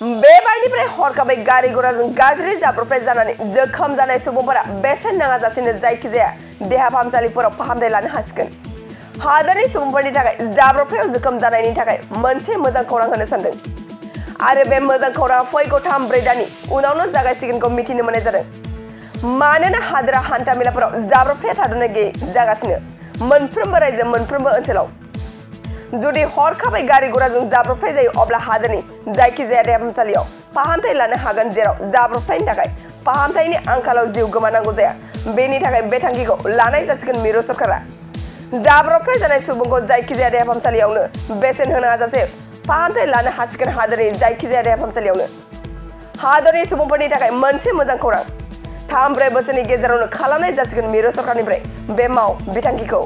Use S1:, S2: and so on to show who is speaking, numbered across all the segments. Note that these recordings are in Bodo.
S1: बेबारनिफ्राय हरखाबै गारि गराजों गाज्रि जाब्रबथाय जानानै जोखोम जानाय सुबुंफोरा बेसेन नाङाजासेनो जायखिजाया देहा फाहामसालिफोराव फाहामथाय लानो हासिगोन। हादोरनि सुबुंफोरनि थाखाय जाब्रबथायाव जोखोम जानायनि थाखाय मोनसे मोजां खौरां होनो सानदों आरो बे मोजां खौराङा फैगौ 3-4 दाननि उनावनो जागायसिगोनखौ मिथिनो मोननाय जादों। मानोना हादोरा हान्थामेलाफोराव जाब्रबथाया थाद'नाय गैयै जागासिनो मोनफ्रोमबो रायजो मोनफ्रोमबो ओनसोलाव। जुदि हरखाबै गारि गराजों जाब्रबथाय जायो अब्ला हादोरनि जायखिजाया देहा फाहामसालियाव फाहामथाय लानो हागोन जेराव जाब्रबथायनि थाखाय फाहामथायनि आंखालाव जिउ गोमानांगौ जाया। बेनि थाखाय बे थांखिखौ लानाय जासिगोन मिरु सरकारा। जाब्रबथाय जानाय सुबुंखौ जायखिजाया देहा फाहामसालियावनो बेसेन होनो हाजासे फाहामथाय लानो हासिगोन हादोरनि जायखिजाया देहा फाहामसालियावनो। हादोरनि सुबुंफोरनि थाखाय मोनसे मोजां खौरां 3-4 बोसोरनि गेजेरावनो खालामनाय जासिगोन मिरु सरकारनिफ्राय बे बिथांखिखौ।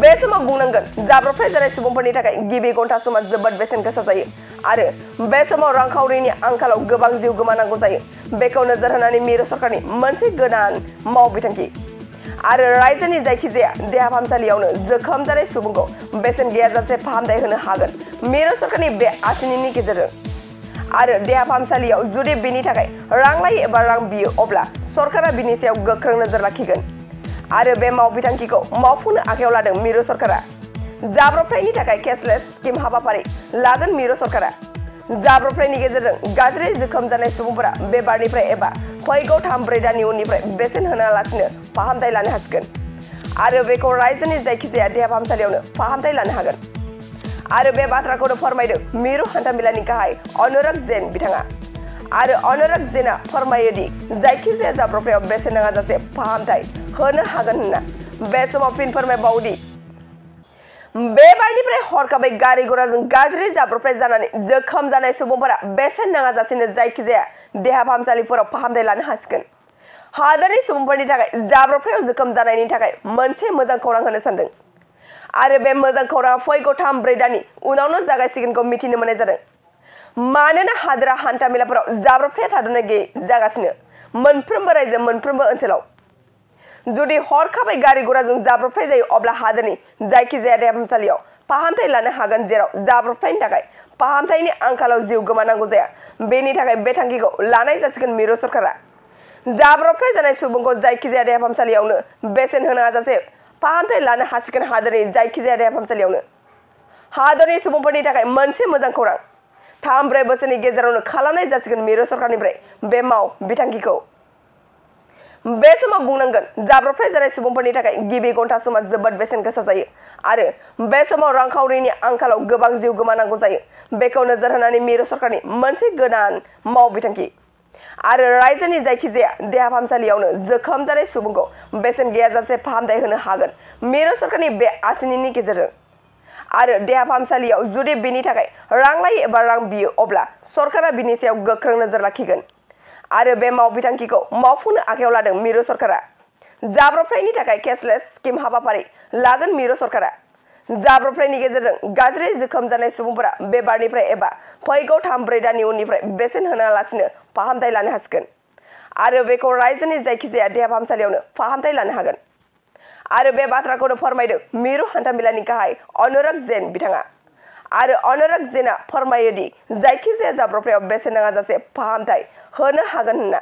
S1: बे समाव बुंनांगोन जाब्रबथाय जानाय सुबुंफोरनि थाखाय गिबि घन्टा समा जोबोद बेसेन गोसा जायो आरो बे समाव रांखावरिनि आंखालाव गोबां जिउ गोमानांगौ जायो। बेखौ नोजोर होनानै मिरु सरकारनि मोनसे गोदान बिथांखि आरो रायजोनि जायखिजाया देहा फाहामसालियावनो जोखोम जानाय सुबुंखौ बेसेन गैयाजासे फाहामथाय होनो हागोन मिरु सरकारनि बे आसिनिनि गेजेरजों। आरो देहा फाहामसालियाव जुदि बिनि थाखाय रां लायो एबा रां बियो अब्ला सरकारा बिनि सायाव गोख्रों नोजोर लाखिगोन आरो बे बिथांखिखौ मावफुंनो आखायाव लादों मिरु सरकारा। जाब्रबथायनि थाखाय केसलेस स्किम हाबाफारि लागोन मिरु सरकारा। जाब्रबथायनि गेजेरजों गाज्रि जोखोम जानाय सुबुंफोरा बे बारनिफ्राय एबा फैगौ 3-4 दाननि उननिफ्राय बेसेन होनालासिनो फाहामथाय लानो हासिगोन आरो बेखौ रायजोनि जायखिजाया देहा फाहामसालियावनो फाहामथाय लानो हागोन। आरो बे बाथ्राखौनो फोरमायदों मिरु हान्थामेलानि गाहाय अनुराग जैन बिथाङा। आरो अनुराग जैनआ फोरमायोदि जायखिजाया जाब्रबथायाव बेसेन नाङाजासे फाहामथाय होनो हागोन होनना। बे समाव फिन फोरमायबावोदि बेबारनिफ्राय हरखाबै गारि गराजों गाज्रि जाब्रबथाय जानानै जोखोम जानाय सुबुंफोरा बेसेन नाङाजासेनो जायखिजाया देहा फाहामसालिफोराव फाहामथाय लानो हासिगोन। हादोरनि सुबुंफोरनि थाखाय जाब्रबथायाव जोखोम जानायनि थाखाय मोनसे मोजां खौरां होनो सानदों आरो बे मोजां खौराङा फैगौ 3-4 दाननि उनावनो जागायसिगोनखौ मिथिनो मोननाय जादों। मानोना हादोरा हान्थामेलाफोराव जाब्रबथाया थाद'नाय गैयै जागासिनो मोनफ्रोमबो रायजो मोनफ्रोमबो ओनसोलाव। जुदि हरखाबै गारि गराजों जाब्रबथाय जायो अब्ला हादोरनि जायखिजाया देहा फाहामसालियाव फाहामथाय लानो हागोन जेराव जाब्रबथायनि थाखाय फाहामथायनि आंखालाव जिउ गोमानांगौ जाया। बेनि थाखाय बे थांखिखौ लानाय जासिगोन मिरु सरकारा। जाब्रबथाय जानाय सुबुंखौ जायखिजाया देहा फाहामसालियावनो बेसेन होनो हाजासे फाहामथाय लानो हासिगोन हादोरनि जायखिजाया देहा फाहामसालियावनो। हादोरनि सुबुंफोरनि थाखाय मोनसे मोजां खौरां 3-4 बोसोरनि गेजेरावनो खालामनाय जासिगोन मिरु सरकारनिफ्राय बे बिथांखिखौ। बे समाव बुंनांगोन जाब्रबथाय जानाय सुबुंफोरनि थाखाय गिबि घन्टा समा जोबोद बेसेन गोसा जायो आरो बे समाव रांखावरिनि आंखालाव गोबां जिउ गोमानांगौ जायो। बेखौ नोजोर होनानै मिरु सरकारनि मोनसे गोदान बिथांखि आरो रायजोनि जायखिजाया देहा फाहामसालियावनो जोखोम जानाय सुबुंखौ बेसेन गैयाजासे फाहामथाय होनो हागोन मिरु सरकारनि बे आसिनिनि गेजेरजों। आरो देहा फाहामसालियाव जुदि बिनि थाखाय रां लायो एबा रां बियो अब्ला सरकारा बिनि सायाव गोख्रों नोजोर लाखिगोन आरो बे बिथांखिखौ मावफुंनो आखायाव लादों मिरु सरकारा। जाब्रबथायनि थाखाय केसलेस स्किम हाबाफारि लागोन मिरु सरकारा। जाब्रबथायनि गेजेरजों गाज्रि जोखोम जानाय सुबुंफोरा बे बारनिफ्राय एबा फैगौ 3-4 दाननि उननिफ्राय बेसेन होनालासिनो फाहामथाय लानो हासिगोन आरो बेखौ रायजोनि जायखिजाया देहा फाहामसालियावनो फाहामथाय लानो हागोन। आरो बे बाथ्राखौनो फोरमायदों मिरु हान्थामेलानि गाहाय अनुराग जैन बिथाङा। आरो अनुराग जैनआ फोरमायोदि जायखिजाया जाब्रबथायाव बेसेन नाङाजासे फाहामथाय होनो हागोन होनना।